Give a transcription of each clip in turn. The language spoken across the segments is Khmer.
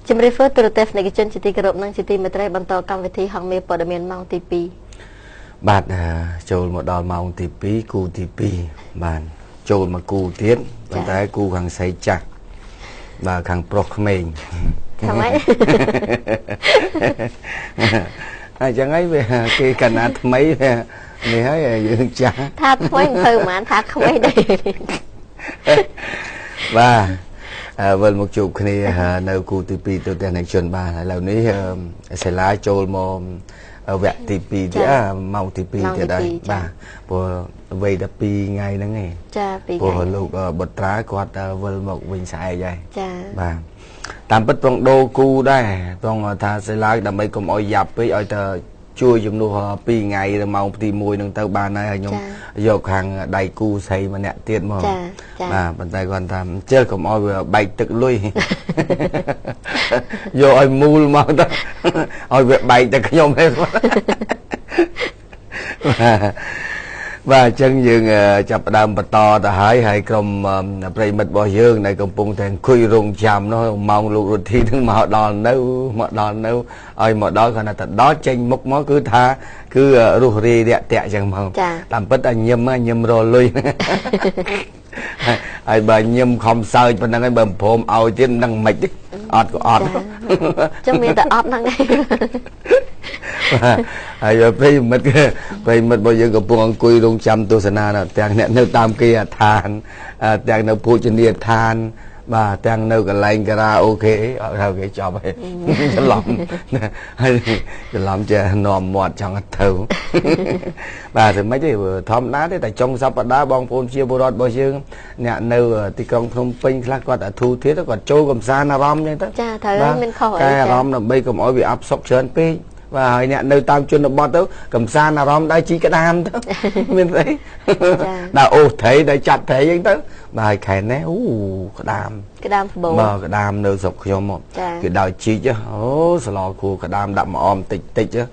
ជំរាបសួរទូរទស្សនិកជនជាទីគោរពនិងជាទីមេត្រីបន្តកម្មវិធីហង្សមាសព័ត៌មានម៉ោងទី2បាទចូលមកដល់ម៉ោងទី2គូទី2បាទចូលមកគូទៀតប៉ុន្តែគូខាងស្រីចាស់បាទខាងប្រុសក្មេងថាម៉េចអញ្ចឹងហើយវាគេកណាថ្មីនេះហើយយើងចាស់ថាថ្មីមិនទៅហ្មងថាក្មេងដែរបាទវិលមកជួបគ្នានៅគូទី2ទូទាំងនិកជនបាទឥឡូវនេះសាលាចូលមកវគ្គទី2ទៀតម៉ោងទី2ទៀតហើយបាទព្រោះវ័យ12ថ្ងៃហ្នឹងឯងចា2ថ្ងៃព្រោះលោកបុត្រាគាត់វិលមកវិញស្អែកហើយចាបាទតាមពិតត្រង់ដូរគូដែរត្រង់ថាសាលាដើម្បីកុំឲ្យយ៉ាប់ពេកឲ្យតែជួយជំនួស2ថ្ងៃទៅម៉ោងទី1នឹងទៅបានហើយខ្ញុំយកខាងដៃគូស្រីម្នាក់ទៀតមកបាទប៉ុន្តែគាត់ថាជិះកុំឲ្យវាបែកទឹកលុយយកឲ្យមូលមកទៅឲ្យវាបែកតែខ្ញុំទេបាទអញ្ចឹងយើងចាប់ផ្ដើមបន្តទៅហើយហើយក្រុមប្រិមិត្តរបស់យើងដែលកំពុងតែអង្គុយរងចាំនោះម៉ោងលោករទ្ធីនឹងមកដល់នៅមកដល់នៅឲ្យមកដល់គាត់ថាដល់ចេញមុខមកគឺថាគឺរស់រាយរាក់ទាក់អញ្ចឹងមកតាមពិតតែញឹមញឹមរលុយហើយបើញឹមខំសើចប៉ុណ្្នឹងហើយបើមិនព្រមឲ្យទៀតមិនដឹងមិនទេអត់ក៏អត់ចឹងមានតែអត់ហ្នឹងឯងហើយប្រិយមិត្តរបស់យើងកំពុងអង្គុយរងចាំទស្សនាទាំងអ្នកនៅតាមគេហដ្ឋានទាំងនៅភោជនីយដ្ឋានបាទទាំងនៅកន្លែងការ៉ាអូខេអត់ហៅគេចប់ហើយច្រឡំហើយច្រឡំចេះនាំមាត់ចង់ទៅបាទតែមិនទេធម្មតាទេតែចុងសប្តាហ៍បងប្អូនជាពលរដ្ឋរបស់យើងអ្នកនៅទីក្រុងភ្នំពេញខ្លះគាត់អាធូធាតគាត់ចូលកំសាន្តអារម្មណ៍អញ្ចឹងទៅចាត្រូវហើយមានខុសអីកែអារម្មណ៍ដើម្បីកុំឲ្យវាអាប់សុកច្រើនពេកបាទហើយអ្នកនៅតាមជនបទទៅកំសាន្តអារម្មណ៍ដែរជីក្តាមទៅមានស្អីដល់អូសត្រីដល់ចាប់ត្រីអញ្ចឹងទៅបាទហើយខែនេះអូក្តាមក្បូរបាទក្តាមនៅស្រុកខ្ញុំគេដោយជីកអូស្លគួរក្តាមដាក់មកអមតិចតិចណា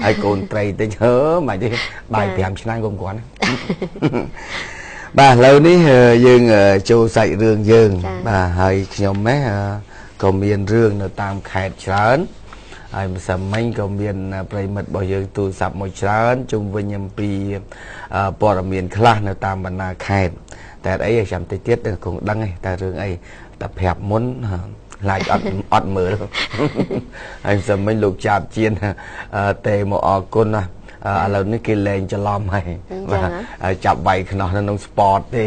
ហើយកូនត្រីតិចហឺមិនទេបាយ5ឆ្នាំកុំគ្រាន់បាទឥឡូវនេះយើងចូលសាច់រឿងយើងបាទហើយខ្ញុំម៉េះក៏មានរឿងនៅតាមខេត្តច្រើនហើយម្សិលមិញក៏មានប្រិមិត្តរបស់យើងទូរស័ព្ទមកច្រើនជុំវិញអំពីព័ត៌មានខ្លះនៅតាមបណ្ដាខេត្តតែអីចាំតិចទៀតគង់ដឹងឯងតែរឿងអីតែប្រាប់មុនឡាយអត់មើលហើយម្សិលមិញលោកចាប់ជៀនទេមកអរគុណណាឥឡូវនេះគេលែងច្រឡំហើយបាទហើយចាប់វាយខ្នោះនៅក្នុង sport ទេ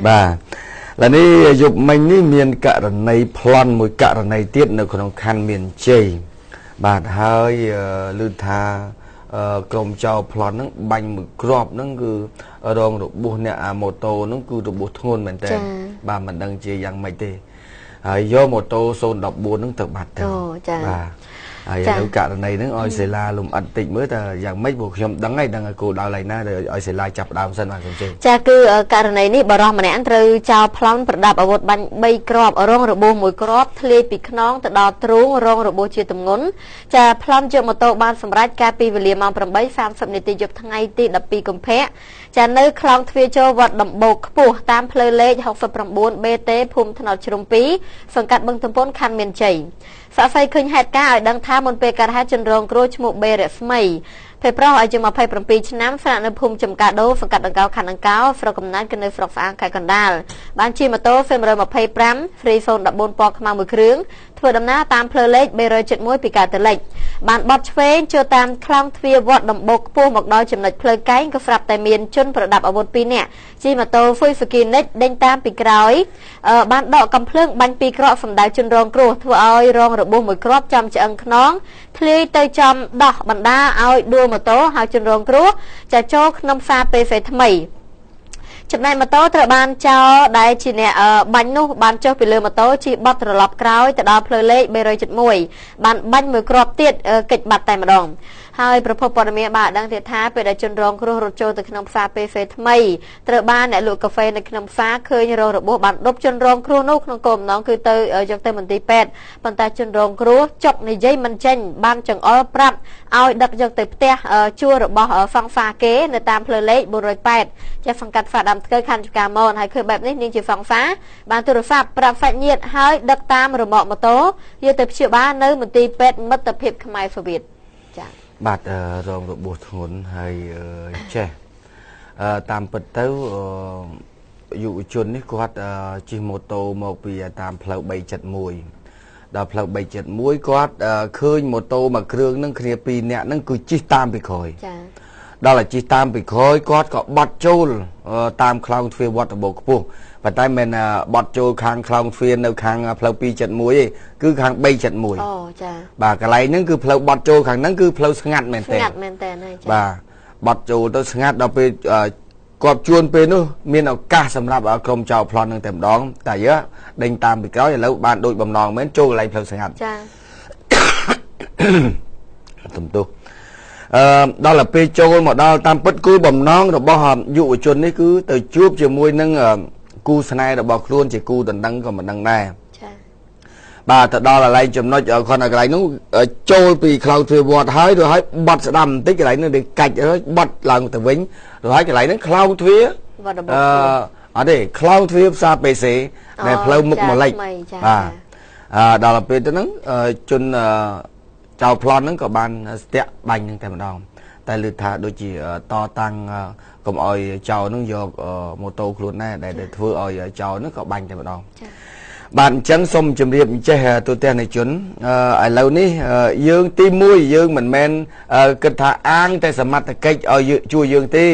បាទឥឡូវនេះយប់មិញនេះមានករណីប្លន់មួយករណីទៀតនៅក្នុងខណ្ឌមានជ័យបាទហើយឮថាក្រុមចោរប្លន់ហ្នឹងបាញ់មួយគ្រាប់ហ្នឹងគឺរងរបួសអ្នកអាម៉ូតូហ្នឹងគឺរបួសធ្ងន់មែនតើបាទមិនដឹងជាយ៉ាងម៉េចទេហើយយកម៉ូតូ014ហ្នឹងទៅបាត់ទៅបាទហើយនៅករណីហ្នឹងឲ្យសេឡាលំអិតតិចមើលតើយ៉ាងម៉េចព្រោះខ្ញុំដឹងហើយដឹងគោលដៅឡើយណាឲ្យសេឡាចាប់ដើមសិនបាទខ្ញុំជឿចាគឺករណីនេះបរិសម្នាក់ត្រូវចោលប្លន់ប្រដាប់អាវុធបាញ់3គ្រាប់រងរបួស1គ្រាប់ធ្លាយពីខ្នងទៅដល់ទ្រូងរងរបួសជាទម្ងន់ចាប្លន់យកម៉ូតូបានសម្រេចកាលពីវេលាម៉ោង 8:30 នាទីយប់ថ្ងៃទី12កុម្ភៈចានៅខ្លោងទ្វារចូលវត្តដំបូកខ្ពស់តាមផ្លូវលេខ69 BT ភូមិថ្នោតជ្រុំ2សង្កាត់បឹងទំពុនខណ្ឌមានជ័យសាក្សីឃើញហេតុការណ៍ឲ្យដឹងថាមុនពេលកើតហេតុជនរងគ្រោះឈ្មោះបេរស្មីភេទប្រុសអាយុ27ឆ្នាំស្នាក់នៅភូមិចំការដូសង្កាត់ដង្កោខណ្ឌដង្កោស្រុកកំណាចគឺនៅស្រុកស្អាងខេត្តកណ្ដាលបានជិះម៉ូតូ C125 Free 014ពណ៌ខ្មៅមួយគ្រឿងធ្វើដំណើរតាមផ្លូវលេខ371ពីកើតទៅលិចបានបត់ឆ្វេងចូលតាមខ្លោងទ្វារវត្តដំបូកខ្ពស់មកដល់ចំណុចផ្លូវកែងក៏ស្រាប់តែមានជនប្រដាប់អាវុធ2នាក់ជិះម៉ូតូ Suzuki Nick ដេញតាមពីក្រោយបានដកកំភ្លើងបាញ់ពីរគ្រាប់សម្ដៅជនរងគ្រោះធ្វើឲ្យរងរបួសមួយគ្រាប់ចំឆ្អឹងខ្នងធ្លាយទៅចំដោះបណ្ដាឲ្យដួលម៉ូតូហើយជនរងគ្រោះចាចូលក្នុងផ្សារពេសេថ្មីចំណែកម៉ូតូត្រូវបានចោលដែលជាអ្នកបាញ់នោះបានចុះពីលើម៉ូតូជិះបត់ត្រឡប់ក្រោយទៅដល់ផ្លូវលេខ371បានបាញ់មួយគ្រាប់ទៀតកិច្ចបាត់តែម្ដង ហើយប្រភពព័ត៌មានបានដឹងទៀតថាពេលដែលជនរងគ្រោះរត់ចូលទៅក្នុងផ្សារ PC ថ្មីត្រូវបានអ្នកលក់កាហ្វេនៅក្នុងផ្សារឃើញរងរបួសបានដប់ជនរងគ្រោះនោះក្នុងគោលបំណងគឺទៅយកទៅមន្ទីរពេទ្យប៉ុន្តែជនរងគ្រោះចុកនិយាយមិនចេញបានចង្អុលប្រាប់ឲ្យដឹកយកទៅផ្ទះជួលរបស់សង្សារគេនៅតាមផ្លូវលេខ408ចេះសង្កាត់ផ្សារដើមថ្កូវខណ្ឌចំការមនហើយឃើញបែបនេះនាងជាសង្សារបានទូរស័ព្ទប្រាប់សាច់ញាតិហើយដឹកតាមរមាក់ម៉ូតូយកទៅព្យាបាលនៅមន្ទីរពេទ្យមិត្តភាពខ្មែរសូវៀតចា៎បាទរងរបួសធ្ងន់ហើយចេះតាមពិតទៅយុវជននេះគាត់ជិះម៉ូតូមកពីតាមផ្លូវ371ដល់ផ្លូវ371គាត់ឃើញម៉ូតូមួយគ្រឿងនឹងគ្នា2នាក់នឹងគឺជិះតាមពីក្រោយចា៎ដល់តែជិះតាមពីក្រោយគាត់ក៏បត់ចូលតាមខ្លោងទ្វារវត្តដំបូកខ្ពស់ប៉ុន្តែមិនបត់ចូលខាងខ្លោងទ្វារនៅខាងផ្លូវ271ទេគឺខាង371អូចាបាទកន្លែងហ្នឹងគឺផ្លូវបត់ចូលខាងហ្នឹងគឺផ្លូវស្ងាត់មែនទេស្ងាត់មែនទេហើយចាបាទបត់ចូលទៅស្ងាត់ដល់ពេលគាត់ជួនពេលនោះមានឱកាសសម្រាប់ក្រុមចៅប្លន់នឹងតែម្ដងតែយើដេញតាមពីក្រោយឥឡូវបានដូចបំណងមែនចូលកន្លែងផ្លូវស្ងាត់ចាទំទោសដល់ទៅពេលចូលមកដល់តាមពិតគោលបំណងរបស់យុវជននេះគឺទៅជួបជាមួយនឹងគូស្នេហ៍របស់ខ្លួនជាគូដណ្ដឹងក៏មិនដឹងដែរចាបាទទៅដល់កន្លែងចំណុចគាត់នៅកន្លែងនោះចូលពីខ្លោងទ្វារវត្តហើយរួចហើយបត់ស្ដាំបន្តិចកន្លែងនោះវាកាច់ហើយបត់ឡើងទៅវិញរួចហើយកន្លែងហ្នឹងខ្លោងទ្វារវត្តដំបូកអត់ទេខ្លោងទ្វារផ្សារ PC ដែលផ្លូវមុខមកលិចបាទដល់ទៅពេលទៅហ្នឹងជនចៅប្លន់ហ្នឹងក៏បានស្ទាក់បាញ់ហ្នឹងតែម្ដងតែលើថាដូចជាតតាំងកុំឲ្យចៅហ្នឹងយកម៉ូតូខ្លួនដែរដែលធ្វើឲ្យចៅហ្នឹងក៏បាញ់តែម្ដងបាទអញ្ចឹងសូមជម្រាបអញ្ចេះទូទាំងនៃជនឥឡូវនេះយើងទី1យើងមិនមែនគិតថាអាងតែសមត្ថកិច្ចឲ្យជួយយើងទេ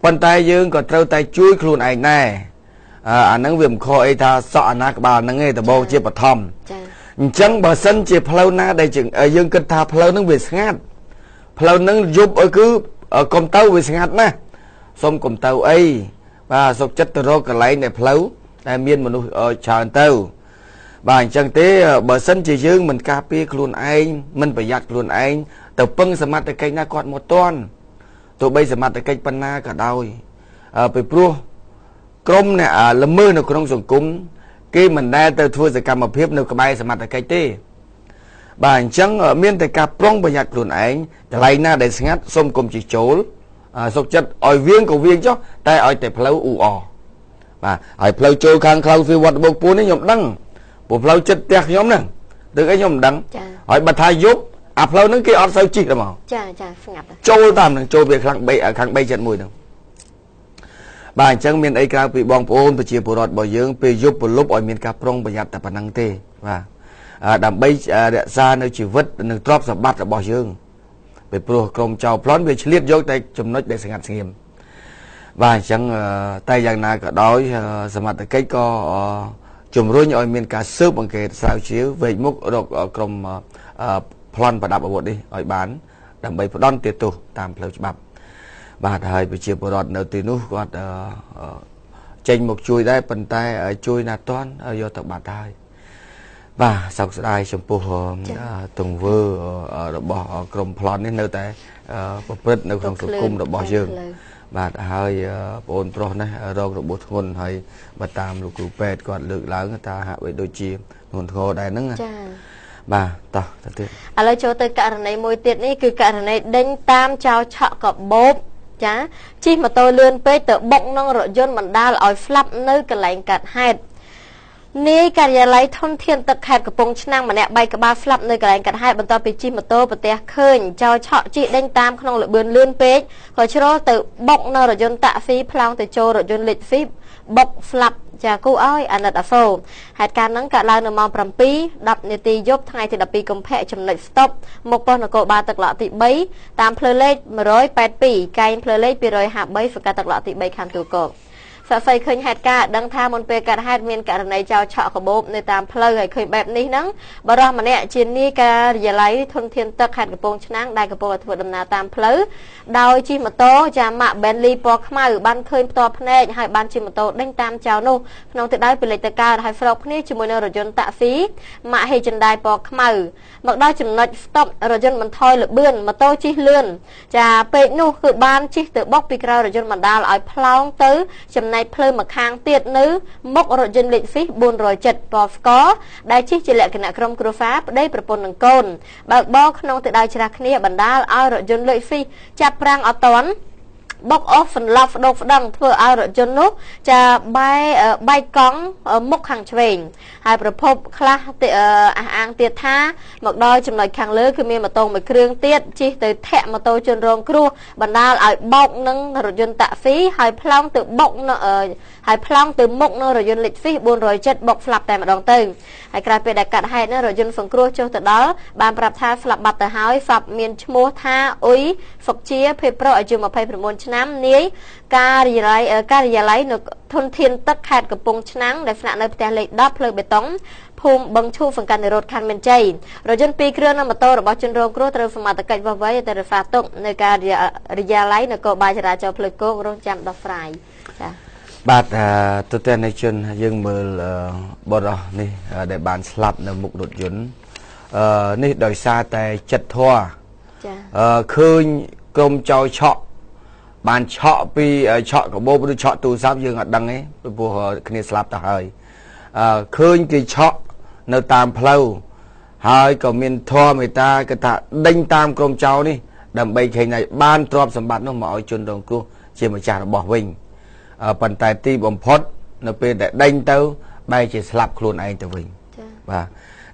ប៉ុន្តែយើងក៏ត្រូវតែជួយខ្លួនឯងដែរអាហ្នឹងវាមិនខុសអីថាសក់អាណាក្បាលហ្នឹងឯងដំបូងជាបឋមអញ្ចឹងបើសិនជាផ្លូវណាដែលយើងគិតថាផ្លូវហ្នឹងវាស្ងាត់ផ្លូវហ្នឹងយប់ឲ្យគឺកុំទៅវាស្ងាត់ណាស់សូមកុំទៅអីបាទសុខចិត្តទៅរកកន្លែងដែលផ្លូវដែលមានមនុស្សច្រើនទៅបាទអញ្ចឹងទេបើសិនជាយើងមិនការពារខ្លួនឯងមិនប្រយ័ត្នខ្លួនឯងទៅពឹងសមត្ថកិច្ចណាគាត់មកទាន់ទោះបីសមត្ថកិច្ចប៉ុណ្ណាក៏ដោយពីព្រោះក្រុមអ្នកល្មើសនៅក្នុងសង្គមគេមិនដែលទៅធ្វើសកម្មភាពនៅក្បែរសមត្ថកិច្ចទេបាទអញ្ចឹងមានតែការប្រុងប្រយ័ត្នខ្លួនឯងកន្លែងណាដែលស្ងាត់សូមកុំជិះចូលសុខចិត្តឲ្យវៀងក៏វៀងចុះតែឲ្យតែផ្លូវអ៊ូអបាទហើយផ្លូវចូលខាងខ្លោងទ្វារវត្តដំបូកពួននេះខ្ញុំដឹងព្រោះផ្លូវចិត្តផ្ទះខ្ញុំហ្នឹងឬអីខ្ញុំមិនដឹងហើយបើថាយប់អាផ្លូវហ្នឹងគេអត់សូវជិះទេមកចាចាស្ងាត់ចូលតាមហ្នឹងចូលវាខាង3ខាង371ហ្នឹងបាទអញ្ចឹងមានអីក្រៅពីបងប្អូនប្រជាពលរដ្ឋរបស់យើងពេលយប់ប្រលប់ឲ្យមានការប្រុងប្រយ័ត្នតែប៉ុណ្្នឹងទេបាទដើម្បីរក្សានៅជីវិតនិងទ្រព្យសម្បត្តិរបស់យើងពីព្រោះក្រុមចៅប្លន់វាឆ្លៀតយកតែចំណុចដែលស្ងាត់ស្ងៀមបាទអញ្ចឹងតែយ៉ាងណាក៏ដោយសមត្ថកិច្ចក៏ជំរុញឲ្យមានការស៊ើបអង្កេតស្រាវជ្រាវវែកមុខរកក្រុមប្លន់ប្រដាប់អាវុធនេះឲ្យបានដើម្បីផ្ដន្ទាទោសតាមផ្លូវច្បាប់បាទហើយប្រជាពលរដ្ឋនៅទីនោះគាត់ចេញមកជួយដែរប៉ុន្តែជួយណាទាន់យកទៅបាត់ហើយបាទសោកស្ដាយចំពោះទង្វើរបស់ក្រុមប្លន់នេះនៅតែប្រព្រឹត្តនៅក្នុងសង្គមរបស់យើងបាទហើយបងប្រុសនេះរងរបួសធ្ងន់ហើយបើតាមលោកគ្រូពេទ្យគាត់លើកឡើងថាហាក់បីដូចជាធ្ងន់ធ្ងរដែរហ្នឹងចាបាទតោះទៅទៀតឥឡូវចូលទៅករណីមួយទៀតនេះគឺករណីដេញតាមចោលឆក់កបោបចាជិះម៉ូតូលឿនពេកទៅបុកនឹងរថយន្តបណ្ដាលឲ្យស្លាប់នៅកន្លែងកាត់ហេតុនាយការិយាល័យធនធានទឹកខេត្តកំពង់ឆ្នាំងម្នាក់បែកក្បាលស្លាប់នៅកន្លែងកាត់ហេតុបន្ទាប់ពីជិះម៉ូតូប្រទះឃើញចោលឆក់ជិះដេញតាមក្នុងល្បឿនលឿនពេកក៏ជ្រុលទៅបុកនៅរថយន្តតាក់ស៊ីប្លង់ទៅចូលរថយន្តលេខស៊ីបុកស្លាប់ចាគូឲ្យអាណិតអាសូរហេតុការណ៍ហ្នឹងកើតឡើងនៅម៉ោង7:10នាទីយប់ថ្ងៃទី12កុម្ភៈចំណុចស្តុបមុខប៉ុស្តិ៍នគរបាលទឹកឡក់ទី3តាមផ្លូវលេខ182កែងផ្លូវលេខ253សង្កាត់ទឹកឡក់ទី3ខណ្ឌទួលគោក សាក់សីឃើញហេតុការណ៍ដឹងថាមុនពេលកើតហេតុមានករណីចោរឆក់កាបូបនៅតាមផ្លូវហើយឃើញបែបនេះហ្នឹងបរិសម្នាក់ជានាយការិយាល័យធនធានទឹកខេត្តកំពង់ឆ្នាំងដែលកំពុងតែធ្វើដំណើរតាមផ្លូវដោយជិះម៉ូតូចាម៉ាក់ Bentley ពណ៌ខ្មៅបានឃើញផ្ទាល់ភ្នែកហើយបានជិះម៉ូតូដេញតាមចោរនោះក្នុងទិសដៅពីលិចទៅកើតហើយស្របគ្នាជាមួយនឹងរថយន្តតាក់ស៊ីម៉ាក Hyundai ពណ៌ខ្មៅមកដល់ចំណុចស្តុបរថយន្តបន្ថយល្បឿនម៉ូតូជិះលឿនចាពេកនោះគឺបានជិះទៅបុកពីក្រោយរថយន្តបណ្ដាលឲ្យផ្លោងទៅចំណែកផ្លូវម្ខាងទៀតនៅមុខរថយន្តលេខស៊ី407ពណ៌ស្ករដែលជិះជាលក្ខណៈក្រុមគ្រួសារប្តីប្រពន្ធនិងកូនបើកបរក្នុងទិសដៅច្រាស់គ្នាបណ្ដាលឲ្យរថយន្តលេខស៊ីចាប់ប្រាំងអត់ទាន់បុកអស់សន្លប់ស្ដោកស្ដឹងធ្វើឲ្យរថយន្តនោះចាបែកកង់មុខខាងឆ្វេងហើយប្រភពខ្លះអះអាងទៀតថាមកដល់ចំណុចខាងលើគឺមានម៉ូតូមួយគ្រឿងទៀតជិះទៅធាក់ម៉ូតូជនរងគ្រោះបណ្ដាលឲ្យបោកនឹងរថយន្តតាក់ស៊ីហើយផ្លោងទៅបុកហើយផ្លោងទៅមុខនឹងរថយន្តលេខស៊ី407បុកស្លាប់តែម្ដងទៅហើយក្រោយពេលដែលកាត់ហេតុនោះរថយន្តសង្គ្រោះចុះទៅដល់បានប្រាប់ថាស្លាប់បាត់ទៅហើយសពមានឈ្មោះថាអ៊ុយសុកជាភេទប្រុសអាយុ29ឆ្នាំនាយការិយាល័យនៅធនធានទឹកខេត្តកំពង់ឆ្នាំងដែលស្នាក់នៅផ្ទះលេខ10ផ្លូវបេតុងភូមិបឹងឈូសង្កាត់និរោធខណ្ឌមានជ័យរថយន្ត2គ្រឿងនិងម៉ូតូរបស់ជនរងគ្រោះត្រូវសមត្ថកិច្ចវាស់វែងទៅរក្សាទុកនៅការិយាល័យនគរបាលចរាចរណ៍ផ្លូវគោករងចាំដោះស្រាយចា៎បាទទស្សនិកជនយើងមើលបុរសនេះដែលបានស្លាប់នៅមុខរថយន្តនេះដោយសារតែចិត្តធម៌ចាឃើញក្រុមចោរឆក់បានឆក់ពីឆក់កាបូបឬឆក់ទូរស័ព្ទយើងអត់ដឹងទេព្រោះគ្នាស្លាប់ទៅហើយឃើញគេឆក់នៅតាមផ្លូវហើយក៏មានធម៌មេត្តាគេថាដេញតាមក្រុមចោរនេះដើម្បីឃើញថាបានទ្រព្យសម្បត្តិនោះមកឲ្យជនរងគ្រោះជាម្ចាស់របស់វិញប៉ុន្តែទីបំផុតនៅពេលដែលដេញទៅបែរជាស្លាប់ខ្លួនឯងទៅវិញបាទ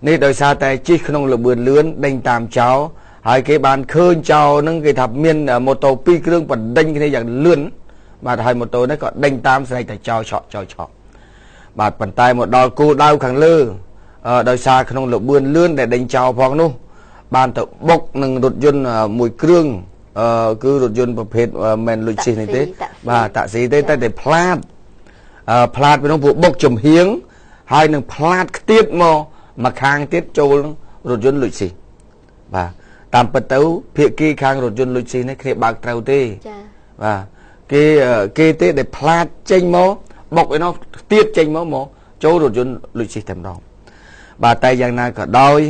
នេះដោយសារតែជិះក្នុងល្បឿនលឿនដេញតាមចោរហើយគេបានឃើញចោរនឹងគេថាមានម៉ូតូ2គ្រឿងបណ្ដេញគ្នាយ៉ាងលឿនបាទហើយម៉ូតូនេះក៏ដេញតាមស្រែកតែចោរឆក់ចោរឆក់បាទប៉ុន្តែមកដល់គោលដៅខាងលើដោយសារក្នុងល្បឿនលឿនដែលដេញចោរផងនោះបានទៅបុកនឹងរថយន្តមួយគ្រឿងគឺរថយន្តប្រភេទមិនលុចស៊ីនេះទេបាទតាក់ស៊ីទេតែផ្លាតផ្លាតពីនោះពួកបុកចំហៀងហើយនឹងផ្លាតខ្ទាតមកមកខាងទៀតចូលរថយន្តលុចស៊ីបាទតាមពិតទៅភាគីខាងរថយន្តលុចស៊ីនេះគ្នាបើកត្រូវទេចាបាទគេទេដែលផ្លាតចេញមកបុកឯនោះទៀតចេញមកចូលរថយន្តលុចស៊ីតែម្ដងបាទតែយ៉ាងណាក៏ដោយ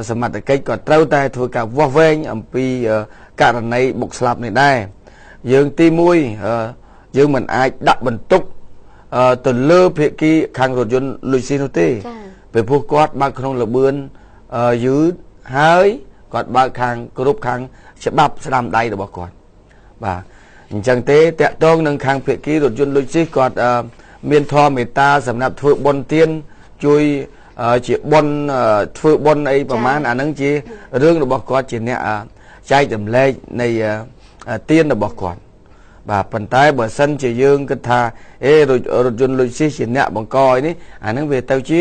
សមត្ថកិច្ចក៏ត្រូវតែធ្វើការវាស់វែងអំពីករណីបុកស្លាប់នេះដែរយើងទី1យើងមិនអាចដាក់បន្ទុកទៅលើភាគីខាងរថយន្តលុចស៊ីនោះទេពីព្រោះគាត់បើកក្នុងល្បឿនយឺតហើយគាត់បើកខាងគ្រប់ខាងច្បាប់ស្ដាំដៃរបស់គាត់បាទអញ្ចឹងទេតាក់ទងនឹងខាងភាគីរថយន្តលុចស៊ីគាត់មានធម៌មេត្តាសម្រាប់ធ្វើបុណ្យទានជួយជាបុណ្យធ្វើបុណ្យអីប្រមាណអានឹងជារឿងរបស់គាត់ជាអ្នកចែកចម្លែកនៃទានរបស់គាត់បាទប៉ុន្តែបើសិនជាយើងគិតថាអេរថយន្តលុចស៊ីជាអ្នកបង្កអីនេះអានឹងវាទៅជា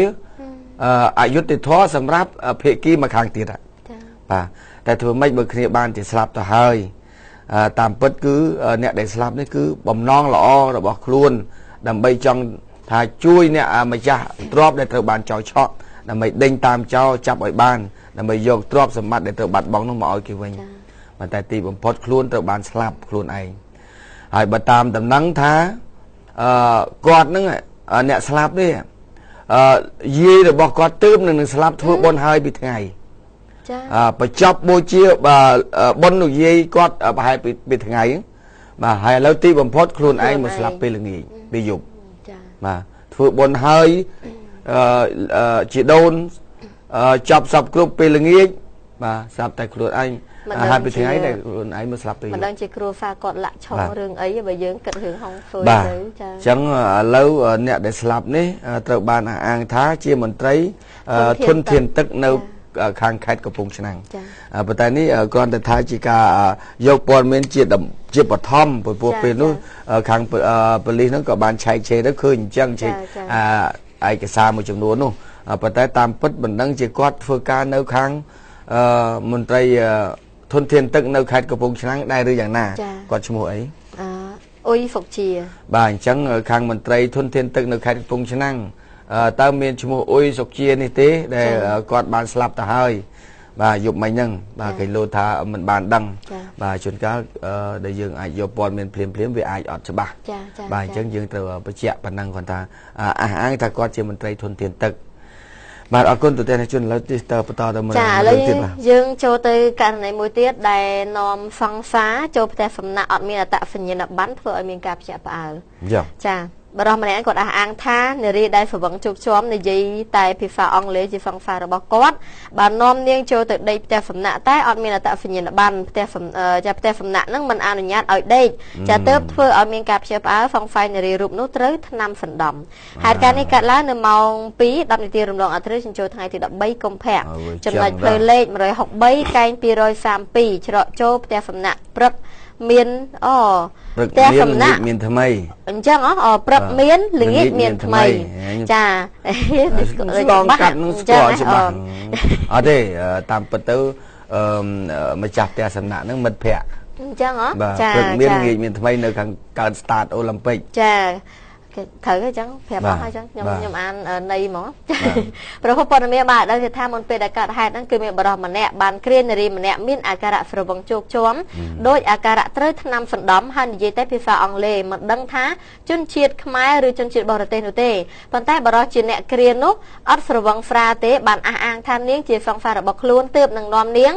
អយុត្តិធម៌សម្រាប់ភាគីមកខាងទៀតបាទតែធ្វើម៉េចបើគ្នាបានជាស្លាប់ទៅហើយតាមពិតគឺអ្នកដែលស្លាប់នេះគឺបំណងល្អរបស់ខ្លួនដើម្បីចង់ថាជួយអ្នកម្ចាស់ទ្រព្យដែលត្រូវបានចោលឆក់ដើម្បីដេញតាមចោលចាប់ឲ្យបានដើម្បីយកទ្រព្យសម្បត្តិដែលត្រូវបាត់បង់នោះមកឲ្យគេវិញប៉ុន្តែទីបំផុតខ្លួនត្រូវបានស្លាប់ខ្លួនឯងហើយបើតាមដំណឹងថាគាត់នឹងអ្នកស្លាប់នេះយាយរបស់គាត់ទើបនឹងស្លាប់ធ្វើបុណ្យហើយពីថ្ងៃបញ្ចប់បូជាបុណ្យនោះយាយគាត់ប្រហែលពីថ្ងៃបាទហើយឥឡូវទីបំផុតខ្លួនឯងមកស្លាប់ពេលល្ងាចពេលយប់បាទធ្វើបុណ្យហើយជាដូនចប់សពគ្រប់ពេលល្ងាចបាទស្រាប់តែខ្លួនឯងហើយពីថ្ងៃដែលខ្លួនឯងមកស្លាប់ពេលមិនដឹងជាគ្រួសារគាត់លាក់ឆុងរឿងអីបើយើងគិតរឿងហុងស៊ុយទៅចាអញ្ចឹងឥឡូវអ្នកដែលស្លាប់នេះត្រូវបានអះអាងថាជាមន្ត្រីធនធានទឹកនៅខាងខេត្តកំពង់ឆ្នាំងប៉ុន្តែនេះគ្រាន់តែថាជាការយកព័ត៌មានជាបឋមព្រោះពេលនោះខាងប៉ូលីសហ្នឹងក៏បានឆែកឆេរទៅឃើញអញ្ចឹងឆែកឯកសារមួយចំនួននោះប៉ុន្តែតាមពិតមិនដឹងជាគាត់ធ្វើការនៅខាងមន្ត្រីធនធានទឹកនៅខេត្តកំពង់ឆ្នាំងដែរឬយ៉ាងណាគាត់ឈ្មោះអី អ៊ុយសុកជាបាទអញ្ចឹងខាងមន្ត្រីធនធានទឹកនៅខេត្តកំពង់ឆ្នាំងតើមានឈ្មោះអ៊ុយសុកជានេះទេដែលគាត់បានស្លាប់ទៅហើយបាទយប់មិញហ្នឹងបាទគេលោថាមិនបានដឹងបាទជួនកាលដែលយើងអាចយកព័ត៌មានភ្លាមភ្លាមវាអាចអត់ច្បាស់បាទអញ្ចឹងយើងត្រូវបញ្ជាក់ប៉ុណ្ណឹងគាត់ថាអះអាងថាគាត់ជាមន្ត្រីធនធានទឹកបាទអរគុណទៅទាំងជនឥឡូវនេះតើបន្តទៅមួយទៀតបាទយើងចូលទៅករណីមួយទៀតដែលនាំសង្សារចូលផ្ទះសំណាក់អត់មានអត្តសញ្ញាណប័ណ្ណធ្វើឲ្យមានការភ្ញាក់ផ្អើលចាបរិះម្នាក់គាត់អះអាងថានារីដែលស្រវឹងជោគជាំនិយាយតែភាសាអង់គ្លេសជាសង្សាររបស់គាត់បាននាំនាងចូលទៅដេកផ្ទះសំណាក់តែអត់មានអត្តសញ្ញាណប័ណ្ណផ្ទះចាផ្ទះសំណាក់នឹងមិនអនុញ្ញាតឲ្យដេកចាទើបធ្វើឲ្យមានការភ្ញាក់ផ្អើលសង្ស័យនារីរូបនោះត្រូវថ្នាំសណ្ដំហេតុការណ៍នេះកើតឡើងនៅម៉ោង2:10នាទីរំលងអធ្រាត្រចូលថ្ងៃទី13កុម្ភៈចំណុចផ្លូវលេខ163កែង232ច្រកចូលផ្ទះសំណាក់ព្រឹកមានអូផ្ទះសំណាក់មានថ្មីអញ្ចឹងអូព្រឹកមានល្ងាចមានថ្មីចាស្លងកាត់នឹងស្គាល់ច្បាស់អត់ទេតាមពិតទៅម្ចាស់ផ្ទះសំណាក់នឹងមិត្តភ័ក្តិអញ្ចឹងហ៎ចាព្រឹកមានល្ងាចមានថ្មីនៅខាងកើតស្តាតអូឡ িম্প ិកចាគេត្រូវអញ្ចឹងប្រាប់អស់ហើយអញ្ចឹងខ្ញុំអានន័យហ្មងប្រភពព័ត៌មានបាទដល់គេថាមុនពេលដែលកើតហេតុហ្នឹងគឺមានបរិសម្នាក់បានគ្រានារីម្នាក់មានអាការៈស្រវឹងជោគជាំដោយអាការៈត្រូវថ្នាំសណ្ដំហើយនិយាយតែភាសាអង់គ្លេសមិនដឹងថាជនជាតិខ្មែរឬជនជាតិបរទេសនោះទេប៉ុន្តែបរិសជាអ្នកគ្រានោះអត់ស្រវឹងស្រាទេបានអះអាងថានាងជាសង្សាររបស់ខ្លួនទើបនឹងនាំនាង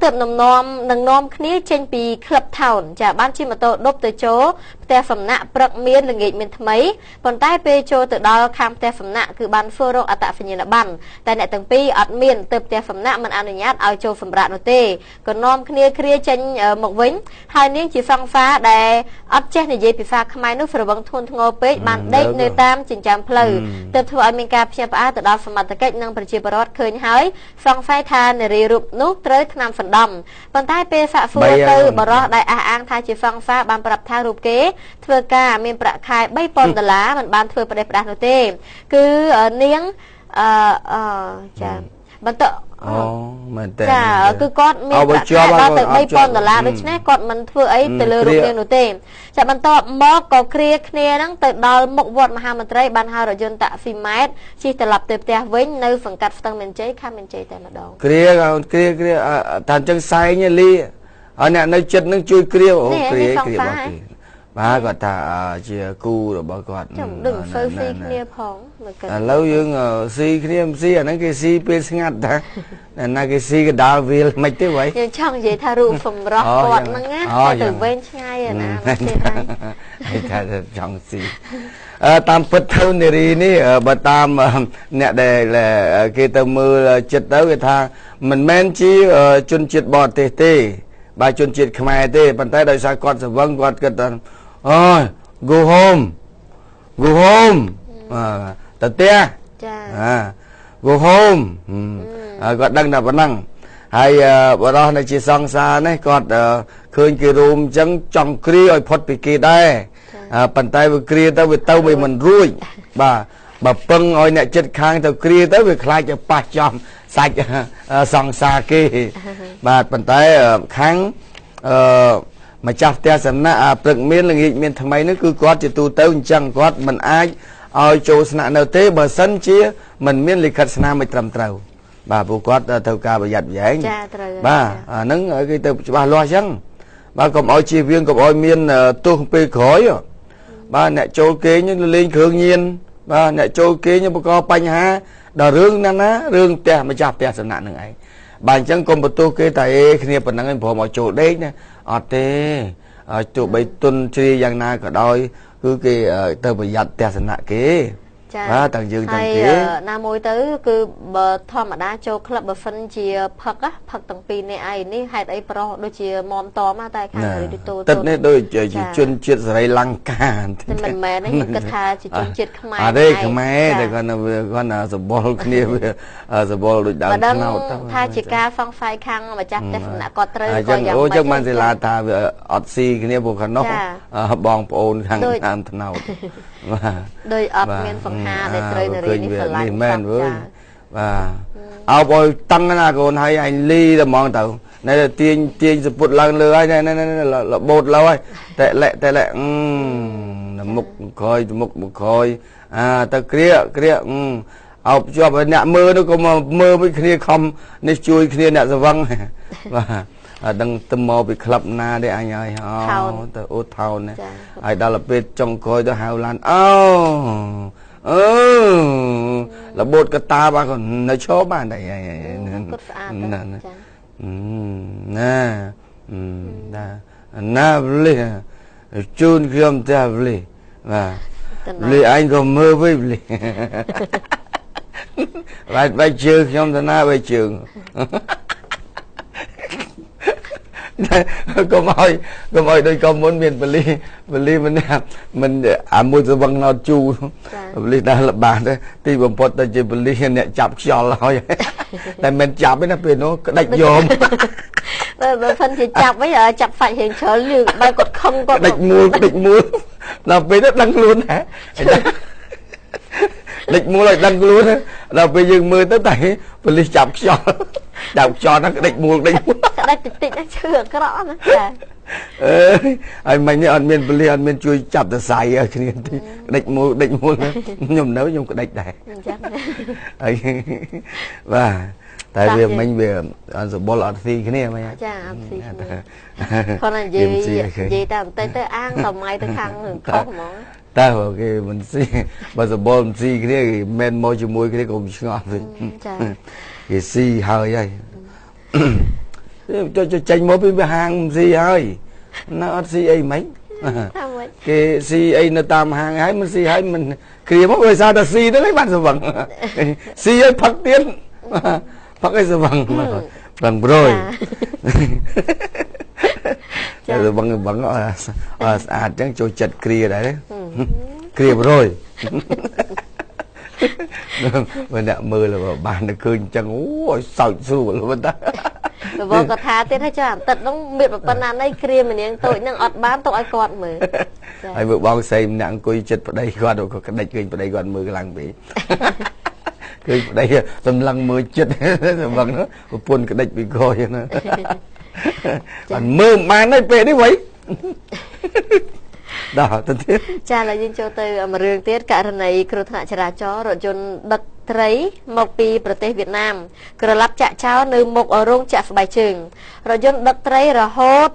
ទើបនឹងនាំគ្នាចេញពីក្លឹបថោនចាបានជិះម៉ូតូដប់ទៅចូលផ្ទះសំណាក់ព្រឹកមានល្ងាចមានថ្មីប៉ុន្តែពេលចូលទៅដល់ខាងផ្ទះសំណាក់គឺបានធ្វើរកអត្តសញ្ញាណប័ណ្ណតែអ្នកទាំងពីរអត់មានទើបផ្ទះសំណាក់មិនអនុញ្ញាតឲ្យចូលសម្រាប់នោះទេក៏នាំគ្នាគ្រាចេញមកវិញហើយនាងជាសង្សារដែលអត់ចេះនិយាយភាសាខ្មែរនោះស្រវឹងធ្ងន់ធ្ងរពេកបានដេកនៅតាមចិញ្ចើមផ្លូវទើបធ្វើឲ្យមានការភ្ញាក់ផ្អើលទៅដល់សមត្ថកិច្ចនិងប្រជាពលរដ្ឋឃើញហើយសង្ស័យថានារីរូបនោះត្រូវថ្នាំសណ្ដំប៉ុន្តែពេលសាកសួរទៅបរិសដែលអះអាងថាជាសង្សារបានប្រាប់ថារូបគេធ្វើការមានប្រាក់ខែ3000ដុល្លារមិនបានធ្វើប្រទេសផ្ដាស់នោះទេគឺនាងចាបន្តអូមែនទេចាគឺគាត់មានប្រាក់ខែដល់ទៅ3000ដុល្លារដូច្នេះគាត់មិនធ្វើអីទៅលើរូបនាងនោះទេចាបន្ទាប់មកក៏គ្រាគ្នាហ្នឹងទៅដល់មុខវត្តមហាមន្ត្រីបានហៅរថយន្តតាក់ស៊ីម៉ែតជិះត្រឡប់ទៅផ្ទះវិញនៅសង្កាត់ស្ទឹងមានជ័យខណ្ឌមានជ័យតែម្ដងគ្រាគ្រាគ្រាថាអញ្ចឹងសែងលីហើយអ្នកនៅចិត្តនឹងជួយគ្រាអូគ្រាគ្រារបស់គេបាទគាត់ថាជាគូរបស់គាត់ចាំដឹងសូវស៊ីគ្នាផងមើលគិតឥឡូវយើងស៊ីគ្នាមិនស៊ីអាហ្នឹងគេស៊ីពេលស្ងាត់តាណាគេស៊ីកដាលវាលមិនទេវ៉ៃយើងចង់និយាយថារូបសម្រស់គាត់ហ្នឹងណាទៅវែងឆ្ងាយណាទៀតហើយថាចង់ស៊ីតាមពិតទៅនារីនេះបើតាមអ្នកដែលគេទៅមើលចិត្តទៅគេថាមិនមែនជាជនជាតិបរទេសទេបាទជនជាតិខ្មែរទេប៉ុន្តែដោយសារគាត់ស្រវឹងគាត់គិតថាអូយ go home go home ទៅផ្ទះចា go home គាត់ដឹងតែប៉ុណ្ណឹងហើយបរិសនៅជាសង្សារនេះគាត់ឃើញគេរួមអញ្ចឹងចង់គ្រាឲ្យផុតពីគេដែរប៉ុន្តែវាគ្រាទៅវាទៅវាមិនរួចបាទបើពឹងឲ្យអ្នកចិត្តខាងទៅគ្រាទៅវាខ្លាចจะប៉ះចំសាច់សង្សារគេបាទប៉ុន្តែខាងម្ចាស់ផ្ទះសំណាក់ព្រឹកមានល្ងាចមានថ្មីនេះគឺគាត់ជាទូទៅអញ្ចឹងគាត់មិនអាចឲ្យចូលស្នាក់នៅទេបើសិនជាមិនមានលិខិតស្នាមឲ្យត្រឹមត្រូវបាទពួកគាត់ត្រូវការប្រយ័ត្នប្រយែងចាត្រូវបាទអាហ្នឹងគេទៅច្បាស់លាស់អញ្ចឹងបាទកុំឲ្យជៀសវាងកុំឲ្យមានទោសពេលក្រោយបាទអ្នកចូលគេងលេងគ្រឿងញៀនបាទអ្នកចូលគេងបង្កបញ្ហាដល់រឿងណាណារឿងផ្ទះម្ចាស់ផ្ទះសំណាក់នឹងឯងបាទអញ្ចឹងកុំបន្ទោសគេតែអេគ្នាប៉ុណ្ណឹងឯងព្រមឲ្យចូលដេកណាអត់ទេទោះបីទុនជ្រាយ៉ាងណាក៏ដោយគឺគេទៅប្រយ័ត្នផ្ទះសំណាក់គេ បាទទាំងយើងទាំងគេណាមួយទៅគឺបើធម្មតាចូលក្លឹបបើសិនជាផឹកផឹកទាំងពីរនេះឯងនេះហេតុអីប្រុសដូចជាមមតមតែខាងរីតូទឹកនេះដូចជាជនជាតិសេរីលង្កាតែមិនមែនទេខ្ញុំគិតថាជាជនជាតិខ្មែរអត់ទេខ្មែរតែគាត់គាត់សបល់គ្នាវាសបល់ដូចដើមខ្នោតថាជាការសង្ស័យខាងម្ចាស់ផ្ទះសំណាក់គាត់ត្រូវក៏យ៉ាងម៉េចចឹងបានសិលាថាវាអត់ស៊ីគ្នាពួកខាងនោះបងប្អូនខាងដើមថ្នោតបាទដោយអត់មានសង្ហាដែលត្រូវនារីនេះស្រឡាញ់មែនវើយបាទ អោបឲ្យតឹងណាកូនហើយអញលីតែហ្មងទៅណែទាញទាញសពុតឡើងលើហើយណែរបូតលើហើយតែលែតែលែមុខក្រោយមុខក្រោយអាទៅគ្រាគ្រាអោបជាប់ឲ្យអ្នកមើលនោះក៏មកមើលមួយគ្នាខំនេះជួយគ្នាអ្នកស្វឹងបាទដឹងទៅមកពីក្លឹបណាទេអញហើយអូទៅអូថោនហើយដល់ពេលចុងក្រោយទៅហៅឡានអូអឺរបូតកតាបាទក៏នៅឈរបានដែរគាត់ស្អាតណាណាណាណាវលីជូនខ្ញុំតែវលីបាទលីអញក៏មើលវិញលីបែកជើងខ្ញុំទៅណាបែកជើងកុំឲ្យដូចកុំមុនមានបលីបលីម្នាក់មិនអាមួយស្វឹងណោតជូបលីដល់លបាសទីបំផុតទៅជាបលីអ្នកចាប់ខ្យល់ហើយតែមិនចាប់ទេណាពេលនោះក្តិចយកបើសិនជាចាប់វិញចាប់ហ្វាច់រៀងច្រើនលឺបែបគាត់ខឹងគាត់ក្តិចមូលក្តិចមូលដល់ពេលនោះដឹងខ្លួនណាដេចមូលឲ្យដឹងខ្លួនដល់ពេលយើងមើលទៅតែប៉ូលីសចាប់ខ្យល់ចាប់ខ្យល់ហ្នឹងក្តិចមូលក្តិចមូលក្តិចតិចតិចណាឈឺអាក្រក់ណាចាអើយហើយមិញនេះអត់មានប៉ូលីសអត់មានជួយចាប់តសៃឲ្យគ្នាទេក្តិចមូលក្តិចមូលខ្ញុំនៅខ្ញុំក្តិចដែរអញ្ចឹងហើយបាទតែវាមិញវាអត់សបុលអត់ស៊ីគ្នាមិញចាអត់ស៊ីគ្នាគាត់និយាយនិយាយតែបន្តិចទៅអាងសម័យទៅខាងរឿងខុសហ្មងតើបើគេមិនស៊ីបើសបុលមិនស៊ីគ្នាគេមិនមកជាមួយគ្នាក៏មិនឆ្ងល់វិញចាគេស៊ីហើយហើយចេញមកពីហាងមិនស៊ីហើយនៅអត់ស៊ីអីមិញគេស៊ីអីនៅតាមហាងហើយមិនស៊ីហើយមិនគ្រាមកដោយសារតែស៊ីទៅហើយបានស្វឹងស៊ីហើយផឹកទៀតផឹកឲ្យស្វឹងប្រឹងប្រួយតែស្វឹងស្វឹងស្អាតចឹងចូលចិត្តគ្រាដែរគ្រាប្រួយបើអ្នកមើលបានទៅឃើញចឹងអូយសើចស្រួលប៉ុន្តែ រវល់គាត់ថាទៀតហើយចាអាទិត្យហ្នឹងមានប៉ុណ្ណាណីគ្រាមនាងតូចហ្នឹងអត់បានទុកឲ្យគាត់មើលហើយមើលបងស្រីម្នាក់អង្គុយចិត្តប្តីគាត់ក៏ក្តិចឃើញប្តីគាត់មើលខ្លាំងពេកឃើញប្តីសម្លឹងមើលចិត្តសម្លឹងនោះប្រពន្ធក្តិចពីក្រោយណាអត់មើលមិនបានទេពេលនេះវិញដល់ទៅទៀតចាឥឡូវយើងចូលទៅមួយរឿងទៀតករណីគ្រោះថ្នាក់ចរាចរណ៍រថយន្តដឹកត្រីមកពីប្រទេសវៀតណាមក្រឡាប់ចាក់ចោលនៅមុខរោងចក្រស្បែកជើងរថយន្តដឹកត្រីរហូត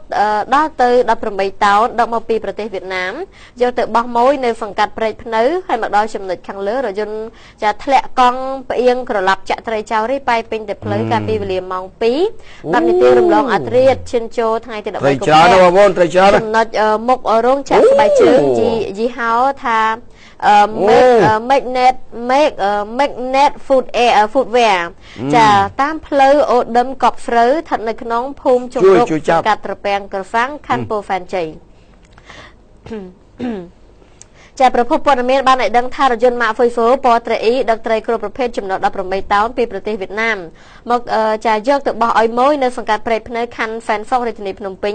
ដល់ទៅ18តោនដឹកមកពីប្រទេសវៀតណាមយកទៅបោះម៉ួយនៅសង្កាត់ព្រែកភ្នៅហើយមកដល់ចំណុចខាងលើរថយន្តចាធ្លាក់កង់ផ្អៀងក្រឡាប់ចាក់ត្រីចោលរីប៉ែពេញទៅផ្លូវកាលពីវេលាម៉ោង2 10នាទីរំលងអាត្រៀតឈានចូលថ្ងៃទី13កុម្ភៈត្រីច្រើនបងប្អូនត្រីច្រើនចំណុចមុខរោងចក្រស្បែកជើងយីហោថា Magnet Magnet Food Air Footwear ចាតាមផ្លូវអូដឹមកប់ស្រូវស្ថិតនៅក្នុងភូមិជំរកសង្កាត់ត្រពាំងក្រសាំងខណ្ឌពោធិ៍សែនជ័យចាប្រភពព័ត៌មានបានឲ្យដឹងថារថយន្តម៉ាកហ្វុយហ្វូពណ៌ត្រីអ៊ីដឹកត្រីគ្រប់ប្រភេទចំនួន18តោនពីប្រទេសវៀតណាមមកចាយកទៅបោះឲ្យម៉ួយនៅសង្កាត់ព្រែកភ្នៅខណ្ឌសែនសុខរាជធានីភ្នំពេញ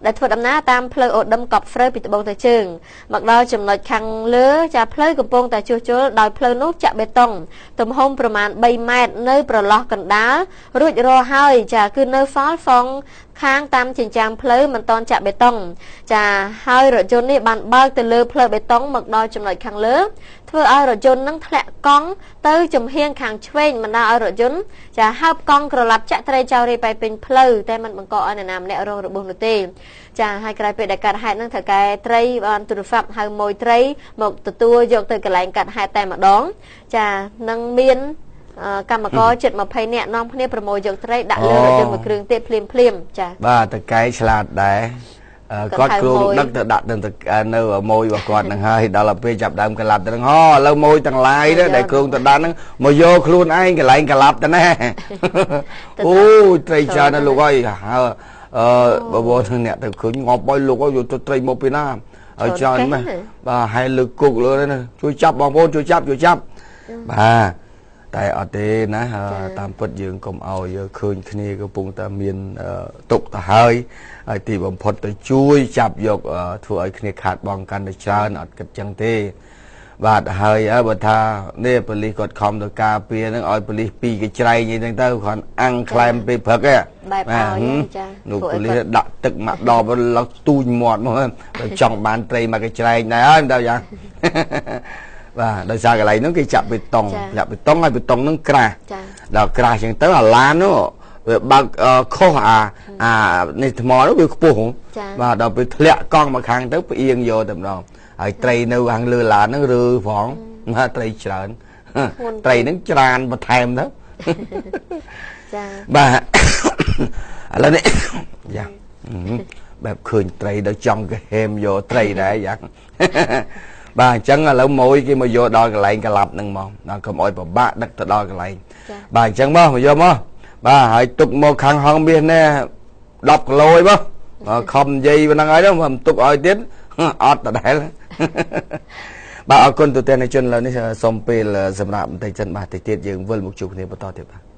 ដែលធ្វើដំណើរតាមផ្លូវអូដឹមកប់ស្រូវពីត្បូងទៅជើងមកដល់ចំណុចខាងលើចាផ្លូវកំពុងតែជួសជុលដោយផ្លូវនោះចាក់បេតុងទំហំប្រមាណ3ម៉ែត្រនៅប្រឡោះកណ្ដាលរួចរាល់ហើយចាគឺនៅសល់សងខាងតាមចិញ្ចើមផ្លូវមិនតន់ចាក់បេតុងចាហើយរថយន្តនេះបានបើកទៅលើផ្លូវបេតុងមកដល់ចំណុចខាងលើធ្វើឲ្យរថយន្តនឹងធ្លាក់កង់ទៅចំហៀងខាងឆ្វេងបណ្ដាលឲ្យរថយន្តចាហើបកង់ក្រឡាប់ចាក់ត្រីចោលរាយប៉ាយពេញផ្លូវតែមិនបង្កឲ្យនរណាម្នាក់រងរបួសនោះទេចាហើយក្រោយពេលដែលកាត់ហេតុនឹងត្រូវកែត្រីបានទូរស័ព្ទហៅម៉ួយត្រីមកទទួលយកទៅកន្លែងកាត់ហេតុតែម្ដងចានឹងមានកម្មករជិត20នាក់នាំគ្នាប្រមូលយកត្រីដាក់លើរថយន្តមួយគ្រឿងទៀតភ្លាមភ្លាមចាបាទតកែឆ្លាតដែរគាត់គ្រោងដឹកទៅដាក់ទៅនៅម៉ួយរបស់គាត់នឹងហើយដល់ពេលចាប់ដើមកលាប់ទៅនឹងហឥឡូវម៉ួយទាំងឡាយដែលគ្រោងទៅដាក់នឹងមកយកខ្លួនឯងកន្លែងកលាប់ទៅណែអូត្រីច្រើនណាស់លោកអើយហើបបរអ្នកទៅឃើញងាប់អើយលោកអើយយកទៅត្រីមកពីណាហើយច្រើនម៉េះបាទហែលើគុកលើណាជួយចាប់បងប្អូនជួយចាប់ជួយចាប់បាទតែអត់ទេណាតាមពិតយើងកុំឲ្យឃើញគ្នាកំពុងតែមានទុកទៅហើយហើយទីបំផុតទៅជួយចាប់យកធ្វើឲ្យគ្នាខាតបង់កាន់តែច្រើនអត់គិតចឹងទេ បាទ ហើយបើថានេះប៉ូលីសគាត់ខំទៅការពារហ្នឹង ឲ្យប៉ូលីសពីរកច្រែងអីហ្នឹងទៅ គ្រាន់អាំងក្លែមពេលព្រឹកឯង បែបឲ្យចា នោះប៉ូលីសដាក់ទឹកមកដបឡើងទូចមាត់មក ចង់បានត្រីមកកច្រែងដែរហើយទៅយ៉ាង។ បាទ ដោយសារកន្លែងហ្នឹងគេចាក់បេតុង ចាក់បេតុង ហើយបេតុងហ្នឹងក្រាស់ ដល់ក្រាស់ចឹងទៅ អាឡាននោះវាបើកខុស អាអានេះថ្មនោះវាខ្ពស់ បាទ ដល់ពេលធ្លាក់កង់មកខាងទៅ ផ្អៀងយកតែម្ដង ហើយត្រីនៅខាងលើឡានហ្នឹងរើផងណា ត្រីច្រើន ត្រីហ្នឹងច្រានបន្ថែមទៅ ចា។ បាទ ឥឡូវនេះយ៉ាបែបឃើញត្រីដល់ចង់កហេមយកត្រីដែរយ៉ាង។ បាទ អញ្ចឹងឥឡូវម៉ួយគេមកយកដល់កន្លែងក្លាប់ហ្នឹងមក ដល់កុំអោយពិបាកដឹកទៅដល់កន្លែង។ បាទ អញ្ចឹងមកយកមក បាទ ហើយទុកមកខាងហងមាសនេះ 10 គីឡូអីមក ខំនិយាយប៉ុណ្ណឹងហើយ មិនទុកឲ្យទៀតអត់ដដែល។ បាទ អរគុណទូទាំងជន។ ឥឡូវនេះសូមពេលសម្រាប់បន្តិចសិន បាទ តិចទៀតយើងវិលមកជួបគ្នាបន្តទៀត បាទ។